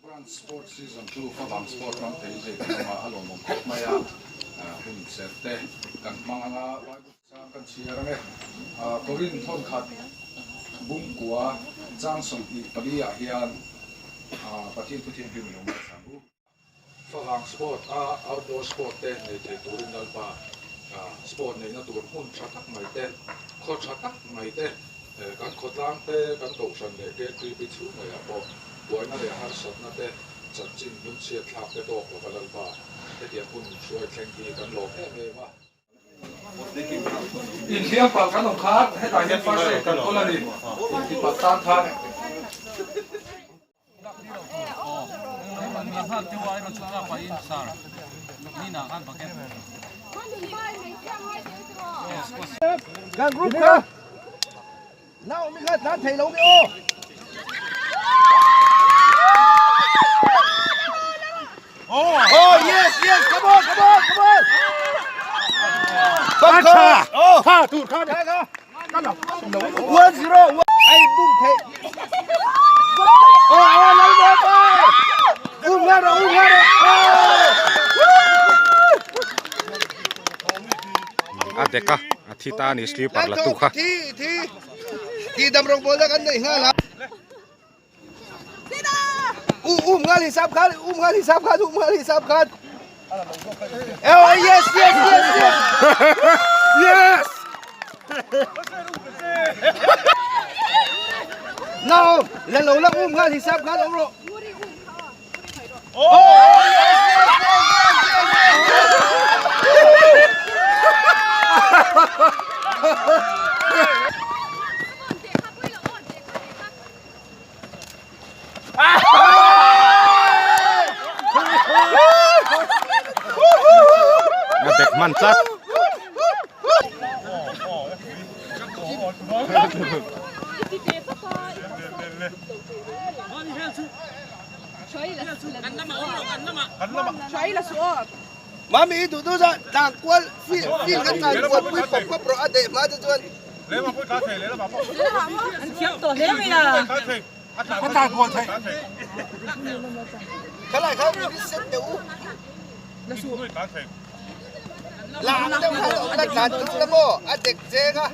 Branch Sport Season 2 Favang Sport ram thei zet hnungah a lawmawm khawp mai a, hun serh te kan hmang anga Bible chang kan chhiar ang e. Korin thawnkhat Bungkua chang 24 ah hian Pathian thu thianghlim i lo ngaithla ang u. Favang Sport a outdoor sport te nei thei turin Lalpa sport neihna tur hmun tha tak mai te, khaw tha tak mai te, kan khawtlang te, kan kohhran leh KTP chhung ngeiah pawh buaina leh harsatna te, chanchin lungchhiat thlak te tawk lova Lalpa hetiang hun hruai thleng hi kan lawm em em a. Inhliam palh kan awm khan hetah hian first aid kan kawl a ni, intipalh tan khan. Kan group kha nau mi kha tlan thei lo nge aw. Oh yes yes come on come on come on. Bang kha oh kha tur kha kha kha 1 0 ai bum thei. Oh oh lal bo pa. Um nga ro um nga ro. A dek a a thi ta a ni sleeper la tu kha. Thi thi ti dam rong bol da kan nei nghal a. U um ngal hisap khan um ngal hisap khan um ngal hisap khan. Oh yes yes yes yes. Yes. No, la lo la um ngal hisap khan om ro. Oh yes yes yes yes yes. A dek hman tlat. Mami i duh duh zah tlan kual field kan tlan kual pui pawp pawp rawh a deh hma te chuan. An thiam tawh hle mai a. A tlan kual theih. Khalai kha mi set deuh u. Lang deuh khan awm la tlan tum la maw a dek cheng a.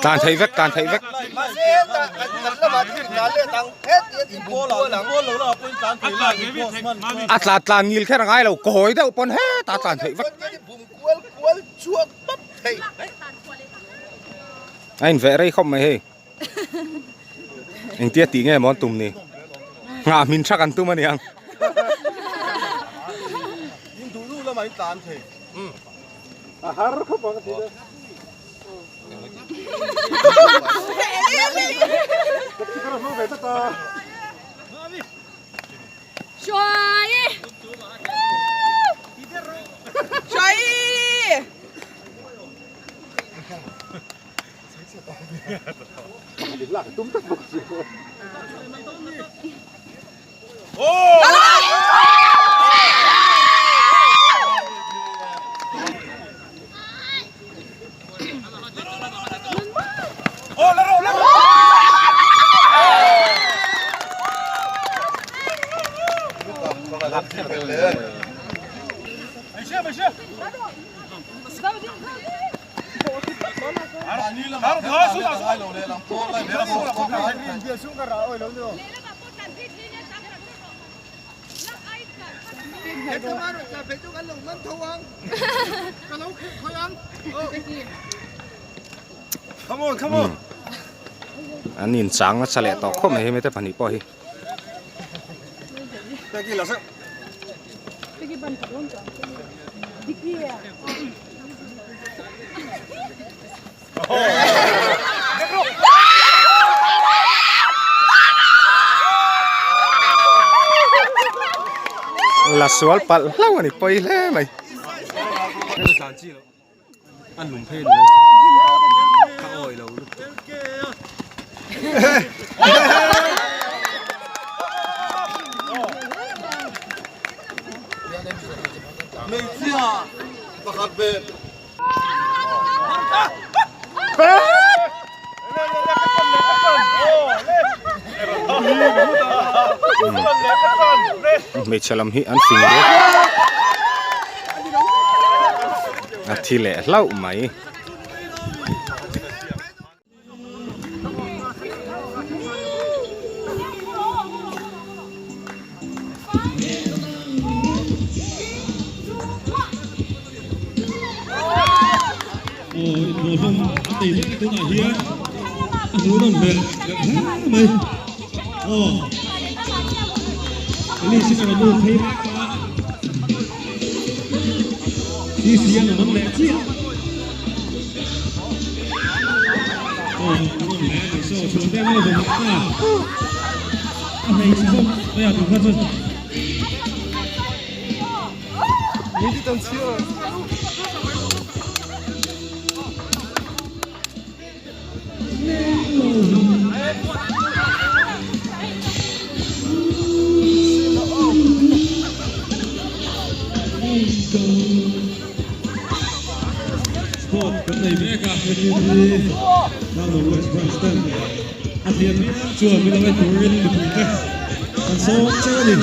Tlan theih vek tlan theih vek. A tlan tlan ngil kher a ngai lo kawi deuh pawn hetah a tlan theih vek. A inveh rei khawp mai hei. Engtia tih nge maw an tum ni? Nghah hmin thak an tum a niang. An inchang nasa leh tawh khawp mai hemi te pahnih pawh hi. La sual palh hlauh a ni pawi hle mai. Hmeichhe lam hi an fing hle. A thi leh hlauh mai. Sport kan nei mek a heti hi Tlangnuam West Branch ten a thiam piang chuan min lo en turin mipui te kan sawm cheu a ni.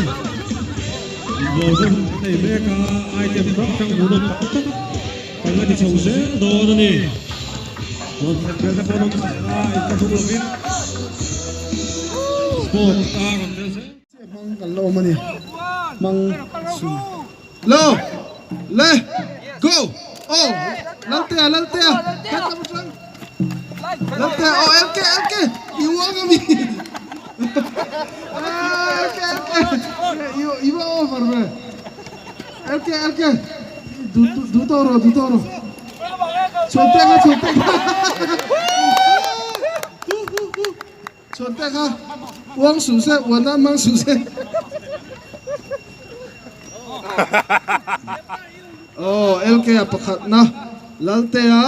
Inbawlhawm kan nei mek a item hrang hrang hmuhnawm tak tak kan la ti chho zel dawn a ni. Rawn thlen vel te pawh an awm thei a inthlahrung lovin sport a rawn tel zel. Hmang kan la awm a ni. Hmang su. Lo! Le! Go! Oh! Laltea! Laltea! Laltea! Oh! LK! LK! I uang a mi! Ah! LK! LK! I va over ve! LK! LK! Du tawh rawh! Du tawh rawh! Chhuantea kha! Chhuantea kha! Chhuante kha uang suh se, uan nan hmang suh se. Aw, LK a pakhatna, Laltea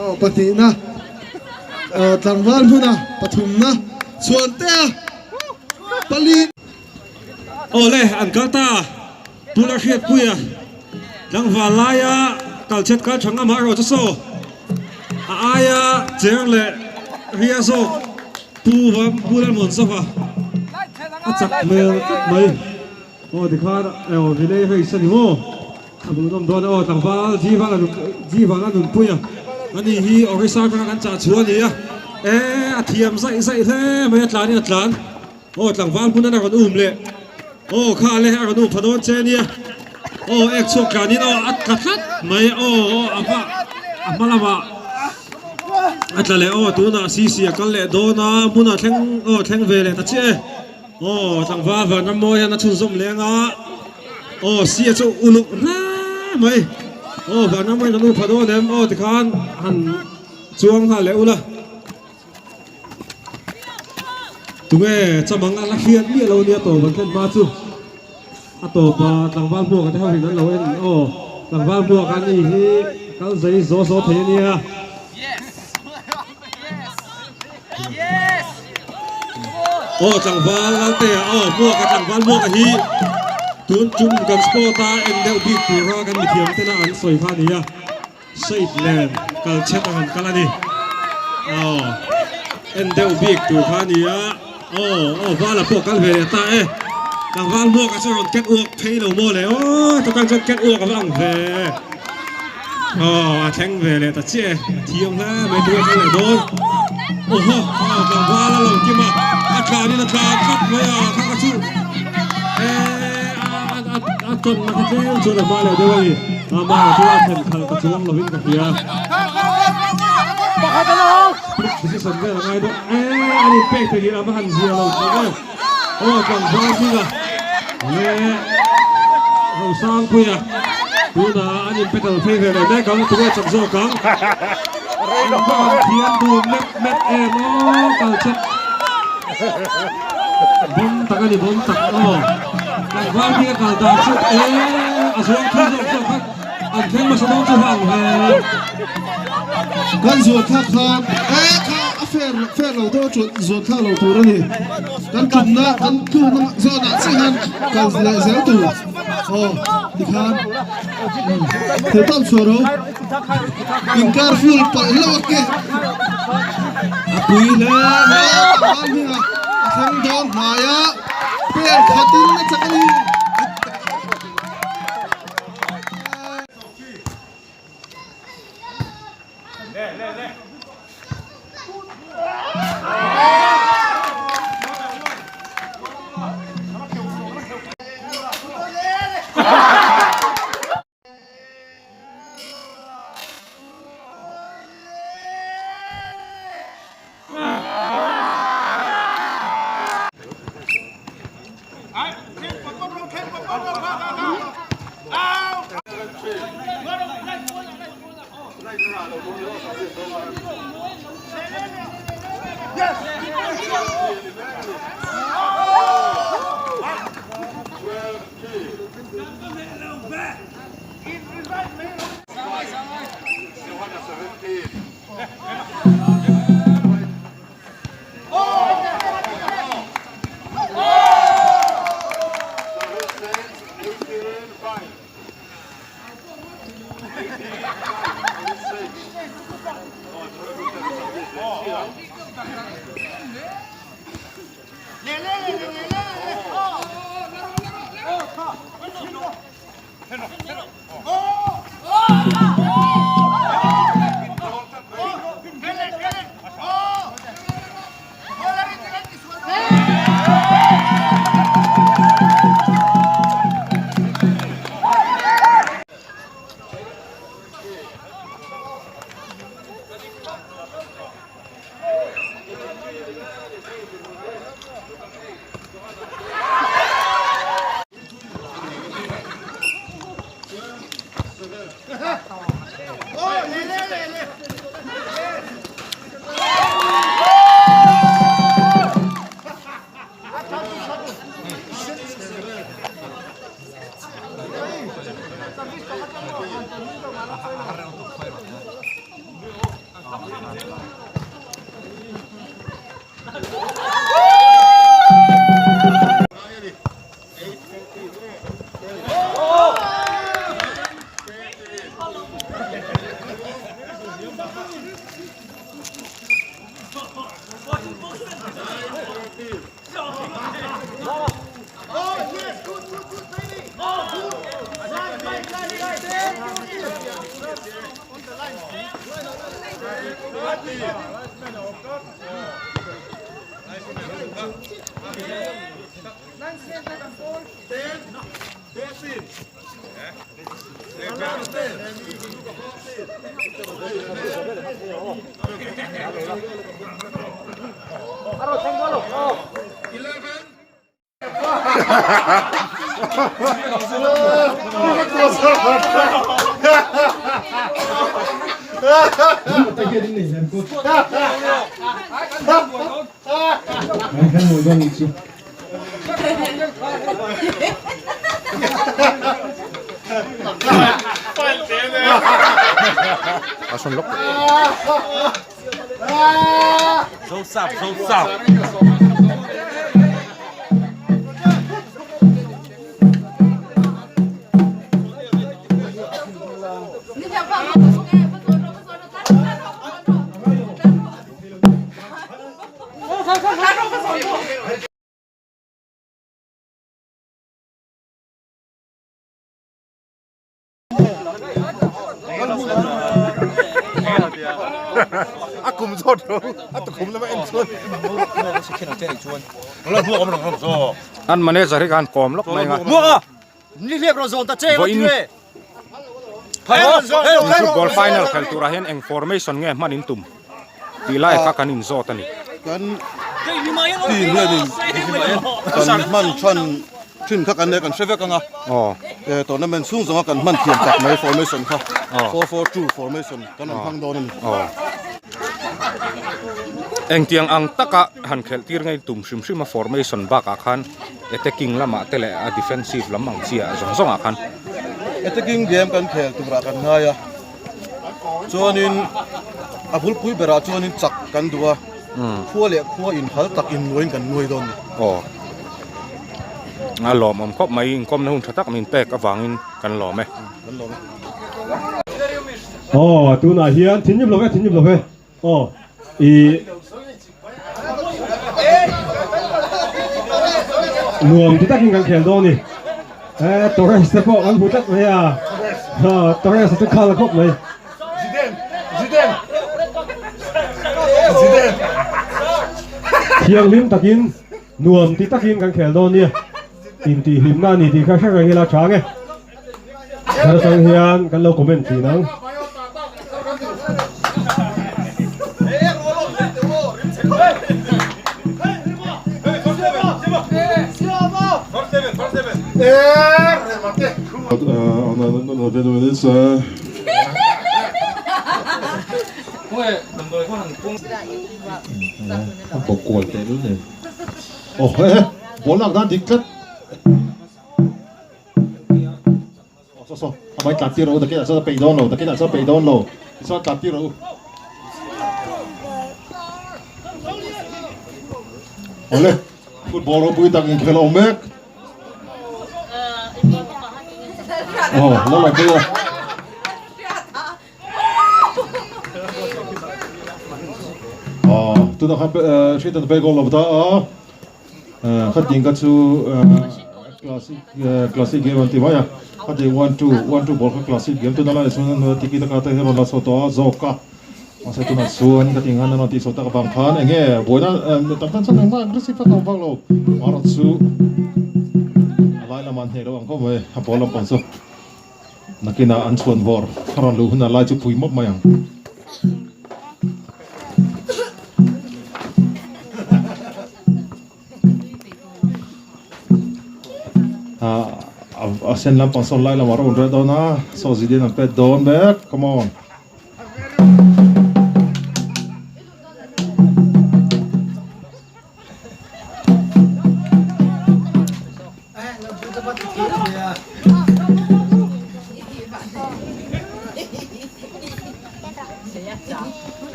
aw pahnihna, aw tlangval hmuna pathumna, Chhuantea pali. Aw le, an kal ta, Tula Hriatpuia tlangval laia kal chet kal tha ngam erawh chu saw a aia cher leh ria zawk Pu Pu Lalmuanzova a chak hmel tlat mai. Aw tikhan aw relay race a ni maw? A hmuhnawm dawn e aw tlangval Jivan a nunpuia ani hi Orissa atanga kan chah chhuah a ni a, e a thiam zaih zaih hle mai a tlanin a tlan. Aw tlangval hmun an a rawn um leh. Aw kha le a rawn um pha dawn che ania. Aw ek chhuak tlanin aw a tla tlat mai aw aw a hma a hma lamah a tla leh aw tunah CC a kal leh dawn a hmunah thleng aw thleng ve leh ta chiah e. Aw tlangval Vanrammawi hian a chhunzawm leng a aw C a chu uluk hle mai. Aw Vanrammawiin a rawn um pha dawn em aw tikhan han chuang nghal leh ula. Tunge chamang a la hriat miah lo nia tawp an thlen hma chu a tawp a tlangval hmuak te ho in an lo en aw tlangval hmuak a ni hi kal zai zaw zaw thei a nia. Aw tlangval Laltea aw hmuak a tlangval hmuak a hi tun tum kan sport a en deuh bik tura kan mithiam tena an sawi kha a ni a. State nen kal chhet ang an kal a ni. Aw, en deuh bik tur kha a ni a. Aw, aw, vala pawh kal ve leh ta e. Tlangval hmuaka chu rawn ket uak phei lo maw le. Aw, chutang chuan ket uak a va ang ve. Aw, a thleng ve leh ta chiah e. A thiam hle mai tur a kal leh dawn. Awhaw, aw, tlangval a lo kim a. A tlanin a tlan tlat mai a, kha kha chu. E, a, a, a tawnna kha tlem chuan a hma leh deuh a ni. Amah chu a thlen khalh ka chuang lovin ka hria. Decision vel a ngai deuh e an in pek thei a va han zia lo tak e. Aw tlangval hminga leh Rosangpuia tunah an in petal phei ve leh mek ang tunge chak zawk ang. An va han thiam dun mep mep em aw kal chet. Bawm tak a ni bawm tak aw. Tlangval bik a kal dan chu e a zuang thui zawk zawk kha an thleng hmasa dawn chu hang ve. Kan zuan thlak khan e kha a fair fair lo deuh a chuan zuan thlak lo tur a ni. Kan tumna kan tlukna zawnah chiah hian kal leh zel tur aw tikhan theihtawp chhuah ro. Inkar full palh hlauh a ke. A pui hle mai. Tlangval hmingah a thleng dawn hnai a, pen khatin a chak a ni. A sawn lawk. A kum zawt lo, a tukhum lama en chuan. An manager hi khan kawm lawk mai nga. Vawiin football final khel turah hian eng formation nge hman in tum tih lai kha kan inzawt a ni. Kan team hianin kan hman than thin kha kan kan hre vek anga tournament chhung zawnga kan hman thiam tak mai formation kha 442 formation kan rawn hmang dawn a ni. Engtiang ang taka han khelh tir ngei tum hrim hrim a formation bakah khan attacking lamah te leh a defensive lam ang chiah zawng zawngah khan. Attacking game kan khel turah kan ngai a, chuanin a bulpui berah chuanin chak kan duh a, khua leh khua inhal tak innuaiin kan nuai dawn a ni. Aw, a lawmawm khawp mai, inkawmna hun tha tak min pek avangin kan lawm e. Kan lawm e. Aw, tunah hian thinrim lo ve, thinrim lo ve. Aw, i. Nuam ti takin kan khel dawn a ni. Eh Torres te pawh kan hmu tlat mai a. Ha Torres a chu khal khawp mai. Thianghlim takin nuam ti takin kan khel dawn nia. Intihhlimna a ni tih kha hre reng ila tha nge. Thar atang hian kan lo comment thin ang. Saw saw a mai tlan tir rawh u takin ah chuan a peih dawn lo takin ah chuan a peih dawn lo tichuan tlan tir rawh u awle football ropui tak inkhel a awm mek aw la lo pui a. Aw tunah khan hriat an pe goal lo ta a. Khating kha chu classic classic game an ti mai a khati 1 2 1 2 ball kha classic game tuna lai chuan tiki taka te rawn la chho tawh a zawk a mahse tunah chuan khating khan an rawn tih chho tak avang khan eng nge buaina tam tan chuan engmah aggressive vak a awm vak lo amaherawh chu a lai lamah an hneh loh ang khawp mai a ball lampang chu nakinah an chhuan vawr a rawn luh hunah lai chu phui mawp mai ang. A sen lampang sawn lai lamah rawn reh dawn a saw zidin an pet dawn mek come on.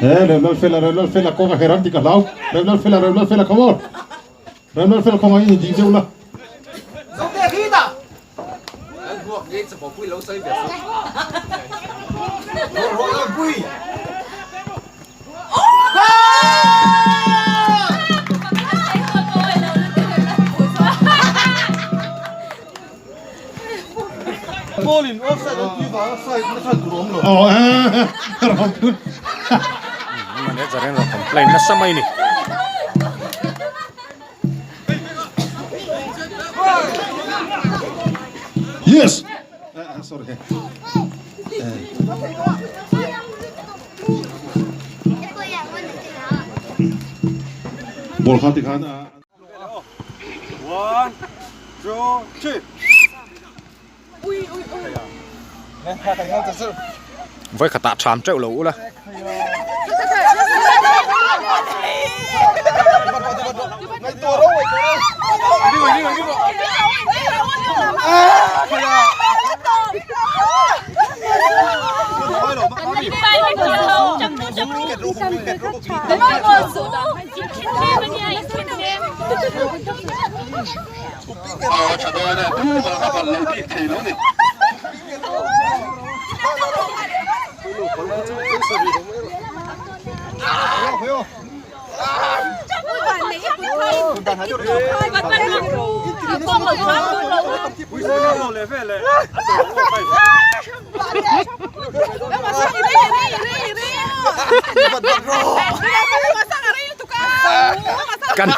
Eh, Remlalfela, Remlalfela, kawng a her ang tih ka hlau. Remlalfela, Remlalfela, come on. Remlalfela kawng ah in ding deuh la. Manager in rawn complain nasa mai ni. Yes. Sorry. Ball kha tikhan a 1 2 3 Vawi khatah tham teuh lo ula. Kan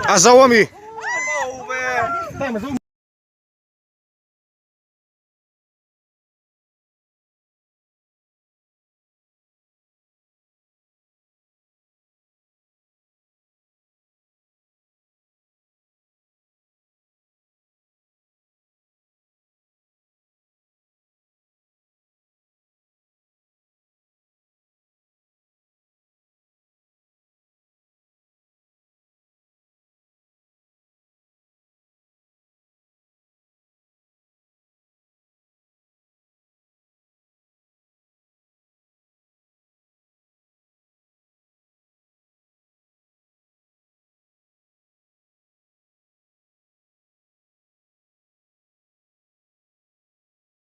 A zo ami.